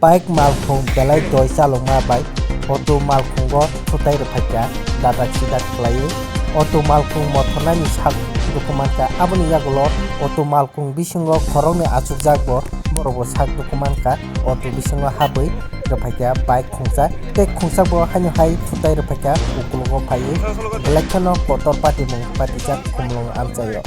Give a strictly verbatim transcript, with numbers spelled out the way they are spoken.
Bike malkhung belai doi chalokma bai auto malkhungo thutai rwphaikha, dadak sidak khlaiwi. Auto malkhung mothornani sak dukumankha, aboni yagulo auto malkhung bisingo khoroknwi achukjakbo borokbo sak dukumankha, auto bisingo habwi rwphaikha bike khungsa tei khungsabo haino hai thutai rwphaikha ukologo phaiwi, belai kheno kotor patimung patijak khumlung amchaio.